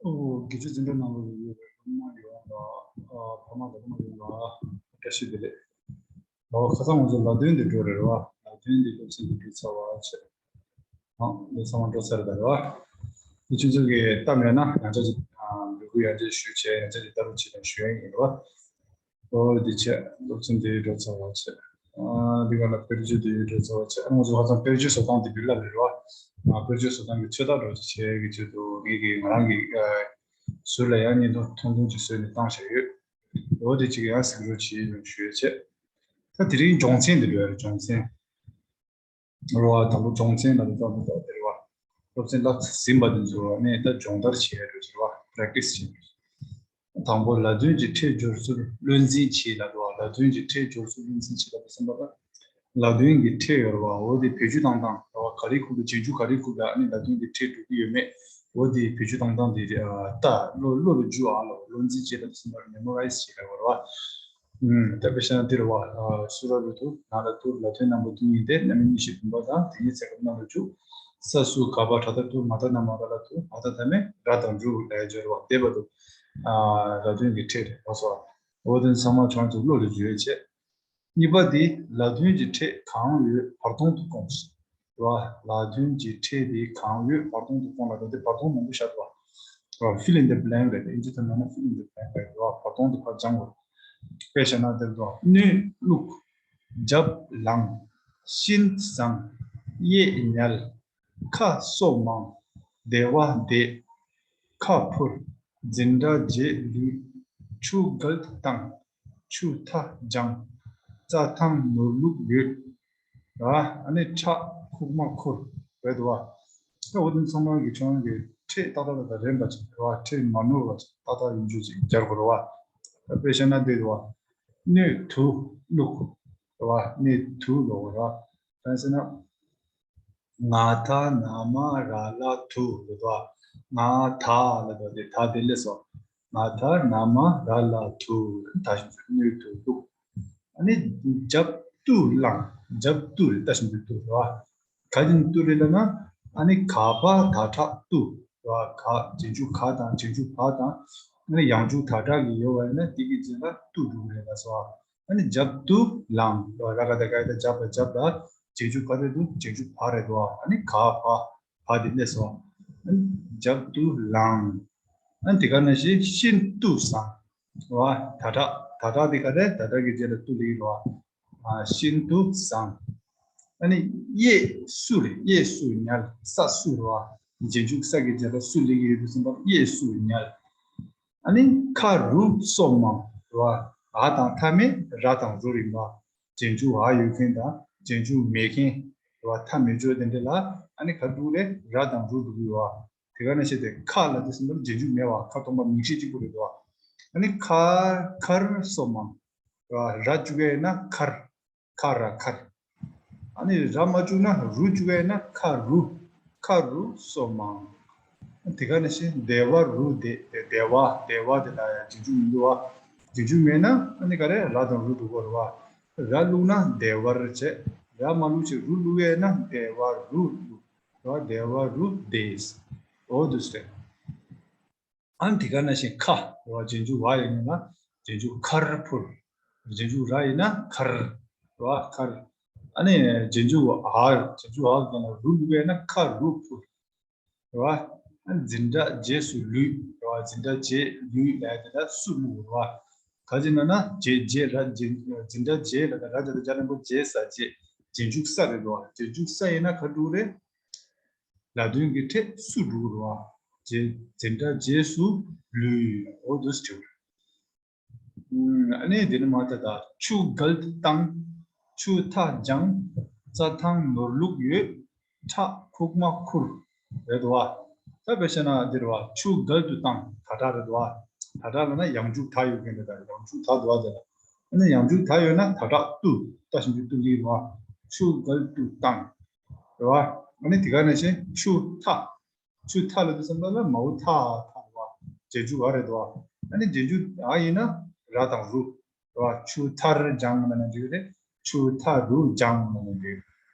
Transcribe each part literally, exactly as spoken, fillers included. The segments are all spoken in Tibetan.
ཨོ། དགེ་བཅུ་འཛིན་གྲྭ་ནང་ལ་ཡོད་པའི་སློབ་མ་ཡོངས་ལ། ཨ། ཕ་མ་ལ་སློབ་མ་ཡོངས་ལ་བཀྲ་ཤིས་བདེ་ལེགས། ཨོ། ཁ་སང་ང་ཚོ་ལ་དོན་འདི་འགྲོ་རེད་བ། ལ་དོན་འདི་སློབ་ཚན་འདི་འགྲོ་ཚར་བ་བྱས། ཨང་། འདི་ཚང་མ་འགྲོ་ཚར་རེད་ད་རེད་བ། འདི་ཁྱོད་ཚོ་གི་གཏམ་ཡོད་ན་ཡང་བསྐྱར་ཅིག་ཨ། འབོད་སྐུལ་ཡང་བསྐྱར་ཞུ་བྱས། ཡང་བསྐྱར་ཅིག་ལྟ་རོགས་བྱེད་ལ་ཞུ་ཡ་ཡིན་རེད་བ། ཨོ། འདི་བྱས་སློབ་ཚན་འདི་འགྲོ་ཚར་བ་བྱས། ཨ། འདི་ག་ལ་དཔེར་བརྗོད་འདི་འགྲོ་ཚར་བ་བྱས། ཨ། ང་ཚོ་ཧ་ཅང་དཔེར་བརྗོད་བཟོ་སྟངས་འདི་བི་ལབ་རེད་བ། ང་དཔེར་བརྗོད་བཟོ་སྟངས་ཀྱི་ཚོད་ལྟ་འགྲོ་བྱས་ཀྱི་ཆེད་དུ་ངེད་ཀྱི་ང་རང་གི་ཨ། ཟུར་ལ་ཡང་བརྙན་ཐུང་ཐུང་ཐུང་ཅིག་བཟོས་ནས་བཏང་བཞག་ཡོད། ཨོ། འདི་གཅིག་ཡང་གཟིགས་རོགས་བྱེད་ཞུ་ཡ་བྱས། ད་དེ་རིང་སྦྱོང་ཚན་འདི་འགྲོ་ཡ་རེད། སྦྱོང་ཚན། རེད་བ། དང་པོ་སྦྱོང་ཚན་ལ་དེ་ཙམ་དུ་དེ་རེད་བ། སློབ་ཚན་བསླབས་ཟིན་པ་དེ་ཚོ་ནས་ད་སྦྱོང་བརྡར་བྱེད་ཡ་རེད་བ། པེ་རེག་ཊི་སི་བྱེད་ཡ་རེད། དང་པོ་ལ་དོན་གྱི་ཕྲད་སྦྱོར་ཚུལ་བློ་འཛིན་བྱེད་ལབ་འདུག་བ། ལ་དོན་གྱི་ཕྲད་སྦྱོར་ཚུལ་བློ་འཛིན་བྱེད་ལབ་པ་ཙམ་པ་ལ། ལ་དོན་གྱི་ཕྲད་ཡོད་རེད་བ། འོ་དེ་བེད་སྤྱོད་བཏང་སྟངས་རེད་བ། ག་རེ་ཁུག་པའི་རྗེས་འཇུག་ག་རེ་ཁུག་པའི་ཨ་ནི་ལ་དོན་གྱི་ཕྲད་འགྲོ་གི་ཡོད་མེད། འོ་དེ་བེད་སྤྱོད་བཏང་སྟངས་དེ་རེད། ཨ། ད་བློ་བློ་ལ་འཇུ་བ་ལ་བློ་འཛིན་བྱེད་ལབ་པ་ཙམ་པ་མེ་མོ་རའི་ཛི་བྱེད་ལབ་པ་རེད་བ། ཨུམ། ད་དཔེ་བཞག་ན་འདི་རེད་བ། ཨ། སུ་ར་རུ་ཏུ། ན་ར་ཏུ། ལ་དོན་རྣམ་པ་དུ་ཡིན་ཏེ། རྣམ་དབྱེ་གཉིས་བཞི་བུམ་པ་དང་། དེ་ཉིད་ཚེ་སྐབས་རྣམ་པར་འཇུག་ས་སུ་ག་པ་ད་ལྟ་ཏུ། མ་ད་ན་མ་ར་ལ་ཏུ། མ་ད་ཐ་མའི་ར་དང་རུ་ལ་སྦྱོར་བ་བསྡེབས་པ་དུ། ཨ། ལ་དོན་གྱི་ཕྲད་རེད་བ་སོ། འོ་དེ་ཚང་མ་ཁྱོད་ཚོ་བློ་ལ་འཇུ་ཡས་བྱས། གཉིས་པ་དེ་ལ་དོན་གྱི་ཕྲད་གང་ཡོད་བར་སྟོང་དུ་སྐོང་། རེད་བ། ལ་དོན་གྱི་ཕྲད་དེ་གང་ཡོད་བར་སྟོང་དུ་སྐོང་ལབ་དེ་བར་སྟོང་མང་པོ་བཞག་འདུག་བ། རེད་བ། ཕི་ལིང་ཌི་བྷ་ལེང་ཀ་རེད། ཨིན་ཇི་ཐོག་ནང་ན་ཕི་ལིང་ཌི་བྷ་ལེང་ཀ་རེད་བ། བར་སྟོང་དེ་ཕར་སྦྱང་དགོས། དཔེ་བཞག་ན་དེར་འདུག་བ། སྣོད་བླུགས། རྒྱབ་ལངས། གཤིན་བཟང་། གཡས་ཉལ། ཁ་གསོ་མང་། བདེ་བ་བདེ། ཁ་འཕུར། འཛིན་གྲྭ་རྗེས་ལུས། ཆུ་གལ་བཏང་། ཆུ་ཐག་སྦྱང་། རྩྭ་ཐང་ནོར་ལུག་ཡོད། ར། ཨ་ནི་ཁྲག་ཁུག་མ་ཁུར། རེད་འདུག་བ། ད་འོ་དེ་ཚང་མ་གི་ཁྱོད་རང་གི་ཕྲད་ཏག་ཏག་ཏག་ཏག་རན་པ་ཅིག་རེད་བ། ཕྲད་མ་ནོར་བ་ཅིག་ཏག་ཏག་ཡིན་རྒྱུ་ཅིག་སྦྱར་དགོས་རེད་བ། ད་དཔེ་བཤད་ན་འདི་རེད་བ། སྣོད་དུ་བླུགས། རེད་བ། སྣོད་དུ་ལབ་དགོས་རེད་བ། གང་ཟེར་ན། ང་ད་ན་མ་ར་ལ་དུ་རེད་བ། ང་ད་ལ་དོ་དེ་ད་དེ་ལས་སོ། ང་ད་ན་མ་ར་ལ་དུ། ད་ཞིག་སྣོད་དུ་བླུགས། ཨ་ནི་རྒྱབ་ཏུ་ལངས། རྒྱབ་ཏུ་རེད། ད་ཞིག་ཏུ་རེད་བ། ག་དེ་ནི་ཏུ་རེད་ལབ་ན། ཨ་ནི་ག་པ་ད་དྲག་ཏུ་རེད་བ། ག་རྗེས་འཇུག་ག་དང་རྗེས་འཇུག་བ་དང་། ཨ་ནི་ཡང་འཇུག་ད་དྲག་གི་ཡོད་པ་ཡིན་ན་དེ་གི་རྗེས་ལ་ཏུ་འགྲོ་གི་རེད་ལ་སོ། ཨ་ནི་རྒྱབ་ཏུ་ལངས། ར་ག་ད་ག་ད་རྒྱབ་ལ་རྒྱབ་ལ། རྗེས་འཇུག་ག་རེ་འདུག་རྗེས་འཇུག་བ་རེད་འདུག་ཨ་ནི་ག་བ་བ་དེ་སླེབས་སོང་། ཨ་ནི་རྒྱབ་ཏུ་ལངས། ཨ་ནི་དེ་ག་ནང་བཞིན་ཤིན་ཏུ་བཟང་། བ། ད་དྲག་ད་དྲག་དེ་ག་རེད། ད་དྲག་གི་རྗེས་ལ་ཏུ་སླེབས་ཡོད་རེད་བ། ཨ། ཤིན་ཏུ་བཟང་། ཨ་ནི་གཡས་སུ་རེད། གཡས་སུ་ཉལ། ས་སུ་རེད་བ། རྗེས་འཇུག་ས་གི་རྗེས་ལ་སུ་སླེབས་ཀྱི་ཡོད་དུས་ཙམ་པ་གཡས་སུ་ཉལ། ཨ་ནི་ཁ་རུ་སོ་མ་རེད་བ། འ་དང་མཐའ་མེད་ར་དང་རུ་རེད་བ། རྗེས་འཇུག་འ་ཡོད་མཁན་དང་རྗེས་འཇུག་མེད་མཁན་རེད་བ། མཐའ་མེད་སྦྱོར་དེ་འདྲ་ལ་ཨ་ནི་ག་རེ་འདུག་རེད། ར་དང་རུ་འདུག་གི་ཡོད་བ། དེ་ག་ནང་བཞིན་དེ་ཁ་ལབ་དུས་ཙམ་པ་རྗེས་འཇུག་མེད་བ། ཁ་སྟོང་པ་མིང་གཞི་གཅིག་པུ་རེད་འདུག་བ། ཨ་ནི་ཁ་ཁར་སོ་མ་རེད་བ། ར་བཅུག་གི་ཡོད་ན་ཁར། ཁ་ར་ཁར། ཨ་ནི་ར་མ་བཅུག་ན་རུ་བཅུག་ཡ་ན་ཁ་རུ། ཁ་རུ་སོ་མ། དེ་ག་ནང་བཞིན་བདེ་བ་རུ་བདེ། བདེ་བ། བདེ་བ་དེ་ལ་ཡང་རྗེས་འཇུག་མི་འདུག་བ། རྗེས་འཇུག་མེད་ན་ཨ་ནི་ག་རེ་ར་དང་རུ་འགྲོ་གི་རེད་བ། ར་བླུགས་ན་བདེ་བར་བྱས། ར་མ་བླུགས་བྱས་རུ་བླུགས་ཡ་ན་བདེ་བ་རུ་བླུགས། ར་བདེ་བ་རུ་བདེ། འོ་འདུག་སེ། ཨ་ནི་དེ་ག་ནང་བཞིན་ཁ་རེད་བ། རྗེས་འཇུག་བ་ཡོད་ན་རྗེས་འཇུག་ཁར་འཕུར། རྗེས་འཇུག་ར་ཡིན་ན་ཁར་རེད་བ། ཁར། ཨ་ནི་རྗེས་འཇུག་འ། རྗེས་འཇུག་འ་གི་ནང་རུ་བླུགས་ཡ་ན་ཁ་རུ་འཕུར་རེད་བ། ཨ་ནི་འཛིན་གྲྭ་རྗེས་སུ་ལུས་རེད་བ། འཛིན་གྲྭ་རྗེས་ལུས་ལབ་ཡ་དེ་ལ་སུ་བླུགས་རེད་བ། ག་ཅི་ན་ན་རྗེས་རྗེས་ར་རྗེས། འཛིན་གྲྭ་རྗེས་ལ་ད་ར་ད་ད་རྗེས་ལ་འགྲེང་བུ་རྗེས་ས་རྗེས། རྗེས་འཇུག་ས་རེད་འདུག་བ། རྗེས་འཇུག་ས་ཡིན་ན་ག་འགྲོ་རེད། ལ་དོན་གྱི་ཕྲད་སུ་འགྲོ་རེད་བ། རྗེས། འཛིན་གྲྭ་རྗེས་སུ་ལུས། འོ་འདུག་སེ་བྲིས། ཨ་ནི་དེ་ནི་མ་ད་ད་ཆུ་གལ་དུ་བཏང་། ཆུ་ཐག་སྦྱང་། རྩྭ་ཐང་ནོར་ལུག་ཡོད། ཁྲག་ཁུག་མ་ཁུར། རེད་འདུག་བ། ད་དཔེ་བཤད་ན་འདི་རེད་བ། ཆུ་གལ་དུ་བཏང་། ད་དྲག་རེད་འདུག་བ། ད་དྲག་ལབ་ན་ཡང་འཇུག་ད་ཡོད་མཁན་རེད། ད་ཡང་འཇུག་ད་འདུག་བ་དེ་ལ། ཨ་ནི་ཡང་འཇུག་ད་ཡོད་ན་ད་དྲག་ཏུ། ད་ཞིབ་འཇུག་ཏུ་ལི་རེད་བ། ཆུ་གལ་དུ་བཏང་། རེད་བ། ཨ་ནི་དེ་ག་ནང་བཞིན་ཆུ་ཐག་ཆུ་ཐག་ལབ་དུས་ཙམ་པ་ལ་མའོ་ཐ་ཐ་རེད་བ། རྗེས་འཇུག་འ་རེད་འདུག་བ། ཨ་ནི་རྗེས་འཇུག་འ་ཡིན་ན་ར་དང་རུ་རེད་བ། ཆུ་ཐར་སྦྱང་ལབ་ན་འགྲིག་གི་རེད། ཆུ་ཐ་རུ་སྦྱང་ལབ་ན་འགྲིག་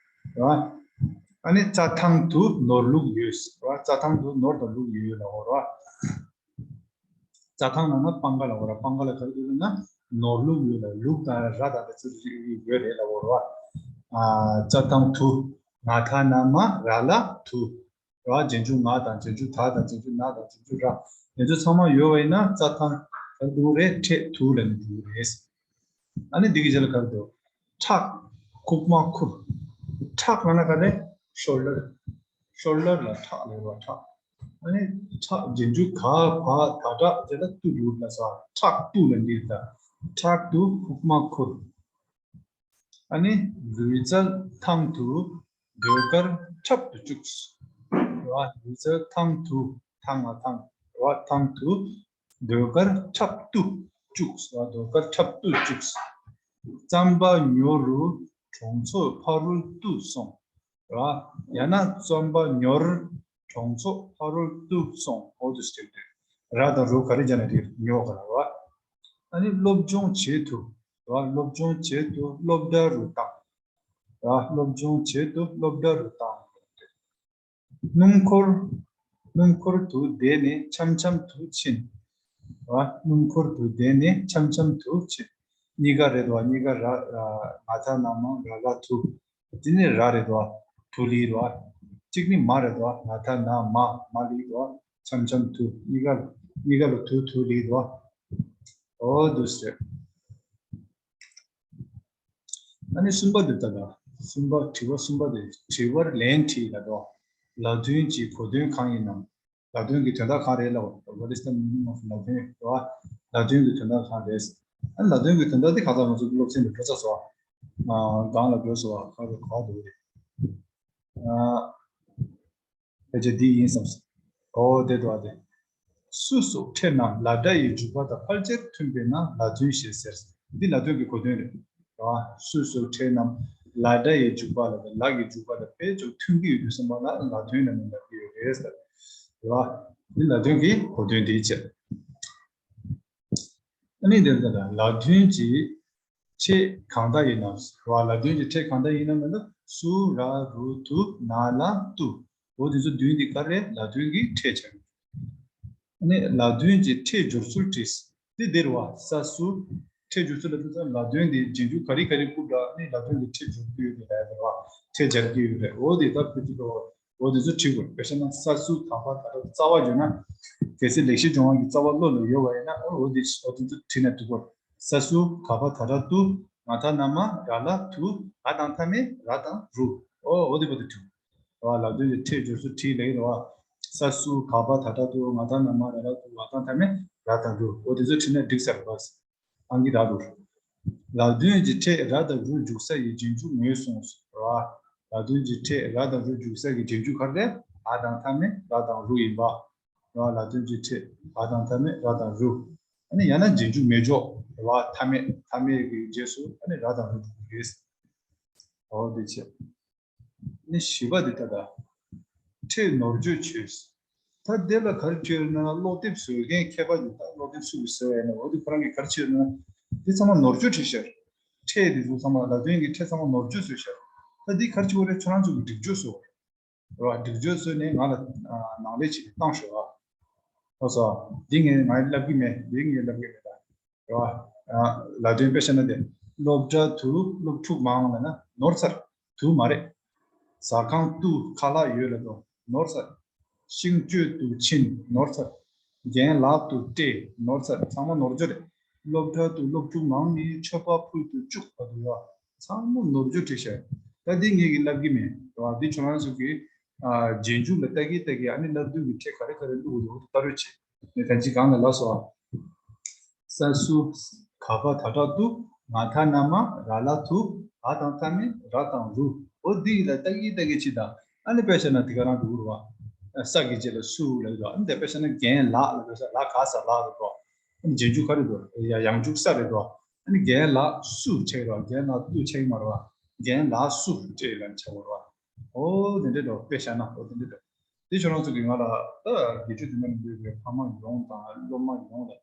གི་རེད་བ། ཨ་ནི་རྩྭ་ཐང་དུ་ནོར་ལུག་ཡོད་རེད་བ། རྩྭ་ཐང་དུ་ནོར་དང་ལུག་ཡོད་ལབ་དགོས་རེད་བ། རྩྭ་ཐང་ནང་ན་སྤང་ཁ་ལབ་དགོས་ར། སྤང་ཁ་ལ་ག་རེ་འདུག་ལབ་ན་ནོར་ལུག་ཡོད་ལ། ལུག་དང་ར་དང་དེ་ཚོ་ཡོད་རེད་ལབ་དགོས་ར། ཨ། རྩྭ་ཐང་དུ། ང་ད་ན་མ་ར་ལ་དུ། ར། རྗེས་འཇུག་ང་དང་། རྗེས་འཇུག་ད་དང་། རྗེས་འཇུག་ན་དང་། རྗེས་འཇུག་ར། དེ་ཚོ་ཚང་མ་ཡོད་པ་ཡིན་ན་རྩྭ་ཐང་ག་རེ་འདུག་རེད། ཁྲེད་དུ་ལབ་ནས་འདུག་རེད། ཨ་ནི་འདི་གི་རྗེས་ལ་ག་རེ་འདུག་ཁྲག་ཁུག་མ་ཁུར། ཁྲག་ལབ་ན་ག་རེ། ཤོ་ལར། ཤོ་ལར་ལ་ཁྲག་ལབ་ར། ཁྲག་ཨ་ནི་ཁྲག་རྗེས་འཇུག་ག་བ་ད་དྲག་རྗེས་ལ་ཏུ་ཡོད་ལ་ས། ཁྲག་ཏུ་ལབ་འདི་ད། ཁྲག་ཏུ་ཁུག་མ་ཁུར། ཨ་ནི་ལུས་རྩལ་ཐང་དུ་ཟློས་གར་འཁྲབ་ཏུ་བཅུག་ར། ལུས་རྩལ་ཐང་དུ། ཐང་ང་ཐང་ར། ཐང་དུ་ཟློས་གར་འཁྲབ་ཏུ་བཅུག་ར། ཟློས་གར་འཁྲབ་ཏུ་བཅུག་རྩམ་པ་ཉོ་རུ་གྲོང་ཚོ་ཕ་རོལ་ཏུ་སོང་། ར། ཡང་ན་རྩམ་པ་ཉོར་གྲོང་ཚོ་ཕ་རོལ་ཏུ་སོང་། འོ་དུ་སྟེ། ར་དང་རུ་ག་རེ་བྱས་ན་རེད། ཉོ་ག་ར་བ། ཨ་ནི་སློབ་སྦྱོང་བྱེད་དུ། ར། སློབ་སྦྱོང་བྱེད་དུ་སློབ་གྲྭ་རུ་བཏང་། ར། སློབ་སྦྱོང་བྱེད་དུ་སློབ་གྲྭ་རུ་བཏང་། སྣུམ་འཁོར། སྣུམ་འཁོར་དུ་བསྡད་ནས་འཆམ་འཆམ་དུ་ཕྱིན། ར། སྣུམ་འཁོར་དུ་བསྡད་ནས་འཆམ་འཆམ་དུ་ཕྱིན། གཉིས་ཀ་རེད་དོ། གཉིས་ཀ་ར། ང་ད་ན་མ་ར་ལ་དུ། དེ་ནི་ར་རེད་དོ། དུ་ལི་རོ། གཅིག་ནི་མ་རེད་དོ། ང་ད་ན་མ་མ་ལི་རོ། འཆམ་འཆམ་དུ། གཉིས་ཀ། གཉིས་ཀ་ལ་དུ་དུ་ལི་རོ། འོ་དུ་ཟེར། ཨ་ནི་གསུམ་པ་དེ་ལྟ་ལ། གསུམ་པ། དྲི་བ་གསུམ་པ་དེ། དྲི་བར་ལན་དྲིས་ལ་དོ། ལ་དོན་གྱི་གོ་དོན་གང་ཡིན་ནམ། ལ་དོན་གྱི་དོན་དག་གང་རེད་ལབ། What is the meaning of ལ་དོན་རེད་བ། ལ་དོན་གྱི་དོན་དག་གང་རེད། ཨ་ནི་ལ་དོན་གྱི་དོན་དག་དེ་གང་ལྟར་ང་ཚོ་སློབ་ཚན་དུ་འགྲོ་ཚར་སོང་བ། ཨ། སྒང་ལ་འགྲོ་སོང་བ། ག་རེ་ག་འདུག་རེད། ཨ། ཕལ་ཆེར་འདི་ཡིན་བསམ་སོང་། འོ་དེ་འདུག་བ་དེ། སུ་སོགས་ཕྲད་རྣམས་ལ་སྒྲ་ཡི་འཇུག་པ་དང་ཕལ་ཆེར་མཐུན་པས་ན་ལ་དོན་ཞེས་ཟེར། འདི་ལ་དོན་གྱི་གོ་དོན་རེད། ར། སུ་སོགས་ཕྲད་རྣམས་ལ་སྒྲ་ཡི་འཇུག་པ་ལ། ལ་གི་འཇུག་པ་ལ་ཕལ་ཆེར་མཐུན་གྱི་ཡོད་དུས་ཙམ་པ་ལ་ལ་དོན་ལ་ནི་ལབ་ཀྱི་ཡོད་རེད་ཟེར། ར། འདི་ལ་དོན་གྱི་གོ་དོན་དེའི་ཕྱིར། ཨ་ནི་འདིར་ལ་ལ་དོན་གྱི་ཕྲད་གང་དག་ཡིན་ནམ། ར། ལ་དོན་གྱི་ཕྲད་གང་དག་ཡིན་ནམ་ལབ་ན་སུ་ར་རུ་དུ་ན་ལ་ཏུ། འོ་དེ་ཚོ་བདུན་འདི་ག་རེ་ལ་དོན་གྱི་ཕྲད་ཆགས། ཨ་ནི་ལ་དོན་གྱི་ཕྲད་སྦྱོར་ཚུལ་བྲིས། དེ་འདིར་བ་ས་སུ། ཕྲད་སྦྱོར་ཚུལ་ལ་དེ་ཚོ་ལ་དོན་དེ་རྗེས་འཇུག་ག་རེ་ག་རེ་བཀུག་ལ་ཨ་ནི་ལ་དོན་གྱི་ཕྲད་སྦྱོར་གྱི་ཡོད་པའི་ལ་ཡ་དེ་བ་ཕྲད་སྦྱར་གྱི་ཡོད་རེད། འོ་དེ་ལྟར་ཕུལ་གྱི་འདུག་འོ་དེ་ཚོ་བྲིས་དགོས། དཔེ་བཞག་ན་ས་སུ་ག་བ་ད་ར་རྩ་བ་བརྗོད་ན། གལ་སྲིད་ལེགས་བཤད་ལྗོན་དབང་གི་རྩ་བ་བློ་ལ་ཡོད་པ་ཡིན་ན་འོ་དེ་འོ་དེ་ཚོ་བྲིས་ན་འགྲིག་གོ། ས་སུ་ག་བ་ད་ར་ཏུ། ང་ད་ན་མ་ར་ལ་དུ། ང་དང་མཐའ་མེད་ར་དང་རུ། འོ་འོ་དེ་བར་དུ་བྲིས། ར། ལ་དོན་གྱི་ཕྲད་སྦྱོར་ཚུལ་བྲིས་ལེགས་རེད་བ། ས་སུ་ག་བ་ད་ར་ཏུ། ང་ད་ན་མ་ར་ལ་དུ། ང་དང་མཐའ་མེད་ར་དང་རུ། འོ་དེ་ཚོ་བྲིས་ན་འགྲིག་ས་རེད་བ། ཨང་ཀི་ར་རུ། ལ་དོན་གྱི་ཕྲད་ར་དང་རུ་འཇུག་ས་ཡི་རྗེས་འཇུག་ངོས་བཟུང་། ར། ལ་དོན་གྱི་ཕྲད་ར་དང་རུ་འཇུག་ས་ཀྱི་རྗེས་འཇུག་ག་རེ་རེད། ང་དང་མཐའ་མེད་ར་དང་རུ་ཡིན་པ། ར། ལ་དོན་གྱི་ཕྲད་ང་དང་མཐའ་མེད་ར་དང་རུ། ཨ་ནི་ཡང་ན་རྗེས་འཇུག་མེད་འཇོག་ར། མཐའ་མེད་མཐའ་མེད་ཀྱི་རྗེས་སུ་ཨ་ནི་ར་དང་རུ་འཇུག་གི་རེད། འོ་དེ་བྱས། ནི་བཞི་པ་འདི་ལྟ་ད། ཕྲད་ནོར་བཅོས་བྱོས། ད་དེ་ལ་ག་རེ་བྲིས་ཡོད་ན་ཀློག་དེབ་བཟོ་མཁན་མཁས་པ་འདི་དག་ཀློག་དེབ་སུ་གིས་བཟོས་ཡོད་ན་འོ་དེ་ཁོ་རང་གིས་ག་རེ་བྲིས་ཡོད་ན། འདི་ཚང་མ་ནོར་བཅོས་བྲིས་ཤག་ཕྲད་འདི་ཚོ་ཚང་མ་ལ་དོན་གྱི་ཕྲད་ཚང་མ་ནོར་བཅོས་བཟོས་ཤག་ད་འདི་ག་རེ་བྲིས་པ་རེད། ཁྱོད་རང་ཚོ་གིས་སྒྲིག་བཅོས་བཟོ། རེད་བ། སྒྲིག་བཅོས་བཟོས་ནས་ང་ལ་ནང་ལས་བྱེད་ཀྱི་བཏང་ཤོག་ཨ། ཨོ་སོ། འདི་ངས་ང་ལབ་ཀྱི་མེད། འདི་ངས་ལབ་ཀྱི་མེད་ད། རེད་བ། ལ་དོན་དཔེ་བཤད་ན་དེ། སློབ་གྲྭ་དུ་སློབ་ཕྲུག་མང་ལབ་ན་ནོར་ཚར། དུ་མ་རེད། ཟ་ཁང་དུ་ཁ་ལག་ཡོད་ལབ་དུས་ནོར་ཚར། ཤིང་གཅོད་དུ་ཕྱིན་ནོར་ཚར། རྒན་ལགས་དུ་སྤྲད་ནོར་ཚར། ཚང་མ་ནོར་བཅོས་རེད། སློབ་གྲྭ་དུ་སློབ་ཕྲུག་མང་ནི་མཆོད་པ་ཕུལ་དུ་བཅུག་བར་དུ་ཡོད། ཚང་མ་ནོར་བཅོས་བྲིས་ཤག་ད་འདི་ངེད་ཀྱིས་ལབ་ཀྱི་མེད། རེད་བ། འདི་ཁྱོད་རང་ཚོ་གིས་ཨ་རྗེས་འཇུག་ལ་ལྟ་གིན་ལྟ་གིན་ཨ་ནི་སློབ་དུས་ཀྱི་ཕྲད་ག་རེ་ག་རེ་བླུགས་དགོས་འདུག་ལྟ་རོགས་བྱེད། ངས་ད་ཅི་གང་ལ་ལབ་སོང་ཨ། ས་སུ་ག་བ་ད་དྲག་ཏུ། ང་ད་ན་མ་ར་ལ་དུ། ང་དང་མཐའ་མེད་ར་དང་རུ། འོ་འདི་ཡིན་ལ་ལྟ་གིན་ལྟ་གིན་ཅི་དང་ཨ་ནི་དཔེ་བཤད་ན་དེ་ག་རང་འདུག་རེད་བ། ས་གི་རྗེས་ལ་སུ་ལབ་ཀྱི་འདུག་ཨ་ནི་དེ་དཔེ་བཤད་ན་རྒན་ལགས་ལ་དཔེ་བཤད་ལ་ག་ས་ལ་རེད་དོ། ཨ་ནི་རྗེས་འཇུག་ག་རེ་འདུག་ཡ་ཡང་འཇུག་ས་རེད་དོ། ཨ་ནི་རྒན་ལགས་སུ་ཆགས་རེད་བ། རྒན་ལགས་དུ་ཆགས་ཀྱི་མ་རེད་བ། རྒན་ལགས་སུ་ཆགས་ལ་ཆགས་པ་རེད་བ། འོ་དེ་འདྲས་འདུག་དཔེ་བཤད་ན་འོ་དེ་འདྲས་འདུག་དེ་ཁྱོད་རང་ཚོ་གིས་ང་ལ་ད་དགེ་ཕྲུག་དེ་མ་ནི་འདུག་གི་ཕ་མ་ཡོངས་དང་སློབ་མ་ཡོངས་ལ་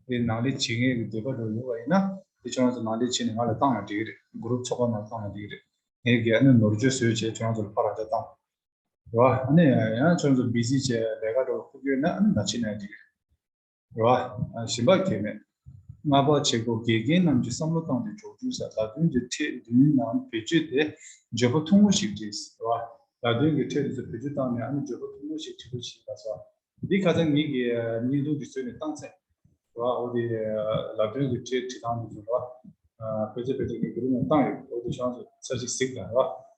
དེ་ནང་ལས་བྱེད་མཁན་གྱི་འདོད་པ་འདྲ་ཡོད་པ་ཡིན་ན་དེ་ཁྱོད་རང་ཚོ་ནང་ལས་བྱེད་ནས་ང་ལ་བཏང་ན་འགྲིག་གི་རེད། གུ་རུབ་ཚོགས་པ་ནང་བཏང་ན་འགྲིག་གི་རེད། ངས་གི་ཨ་ནི་ནོར་བཅོས་བཟོས་བྱས་ཁྱོད་རང་ཚོ་ལ་ཕར་རང་འཇགས་བཏང་། རེད་བ། ཨ་ནི་ཡང་ཁྱོད་རང་ཚོ་བི་ཟི་བྱས་ལས་ཀ་འདྲ་བ་ཁུག་ཡོད་ན་ཨ་ནི་ང་ཕྱི་ནས་འགྲིག་གི་རེད། རེད་བ། ཞིམ་པ་གད་མེད། ལྔ་པ་བྱེད་སྒོ་དགེ་རྒན་རྣམས་ཀྱིས་བསམ་བློ་བཏང་སྟེ་འཇོག་རྒྱུ་ཟེར། ལ་དོན་གྱི་ཕྲད་བདུན་ནང་བེད་སྤྱོད་དེ་བརྗོད་པ་ཐུང་ངུ་ཞིག་བྲིས་ཟེར་བ། ལ་དོན་གྱི་ཕྲད་དེ་ཚོ་བེད་སྤྱོད་བཏང་ནས་ཨ་ནི་བརྗོད་པ་ཐུང་ངུ་ཞིག་བྲིས་པ་ཞིག་ལ་སོགས། འདི་ཁ་སང་ངེད་ཀྱི་བརྙན་ཐུང་གི་བཟོས་ནས་བཏང་ཚེ་རེད་བ། འོ་དེ་ལ་དོན་གྱི་ཕྲད་བྲིས་སྟངས་དེ་ཚོ་རེད་བ། ཕལ་ཆེར་ཕལ་ཆེར་ངས་བརྒྱུད་རིམ་ནང་བཏང་ཡོད། འོ་དེ་ཤོག་ཚོ་ཚར་གཅིག་གཟིགས་དང་རེད་བ།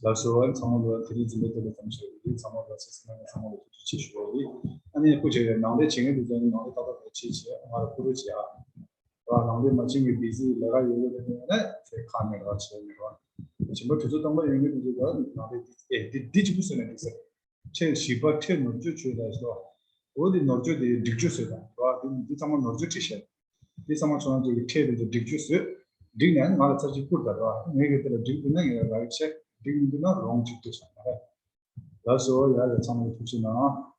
ལགས་སོ། ཚང་མ་ལ་དེ་རིང་འཛིན་གྲྭ་དེ་ལ་གཏམ་བཤད་རེད། ཚང་མ་ལ་ཚེ་སྲིད་ནང་ཚང་མ་ལ་ཐུགས་རྗེ་ཆེ་ཞུ་བ་རེད། ཨ་ནི་སྐུ་མཁྱེན་ནང་ལས་བྱེད་མཁན་དེ་ཚོ་ནང་ལས་ཏག་ཏག་ཏག་བྱེད་བྱེད་ང་ལ་ཐུགས་རྗེ་ཆེ་ཨ། ར་ནང་ལས་མ་བྱེད་མཁན་བི་ཟི་ལས་ཀ་ཡོད་ཡོད་ནས་ནས་ཚེ་ཁ་ནས་ར་བྱེད་ནས་ར། ཞིམ་པ་དུས་ཚོད་སྟོང་པ་ཡོད་མཁན་དེ་ཚོ་ལ་ནང་ལས་འདི་ཨེ་འདི་འདི་གཅིག་པུ་བཟོས་ནས་འདུག་ཟེར། ཕྲད་བཞི་པ་ཕྲད་ནོར་བཅོས་བྱོས་ལ་ཟེར་བ། འོ་འདི་ནོར་བཅོས་དེ་སྒྲིག་བཅོས་བཟོས་དང་ར། འདི་འདི་ཚང་མ་ནོར་བཅོས་བྲིས་བཤད། འདི་ཚང་མ་ཁྱོད་རང་ཚོ་གི་ཕྲད་དེ་ཚོ་སྒྲིག་བཅོས་བཟོས། སྒྲིག་ནས་ང་ལ་ཚར་གཅིག་བསྐུར་དང་ར། ངས་གི་དེ་ལ་སྒྲིག་འདུག་ན་ངས་ར་རིག་བྱས། སྒྲིག་མི་འདུག་ན་རོང་གཅིག་ལྟོས་བྱ་མ་རེད། ལགས་སོ། ཡ་ཡ་ཚང་མ་ལ་ཐུགས་རྗེ་གནང་།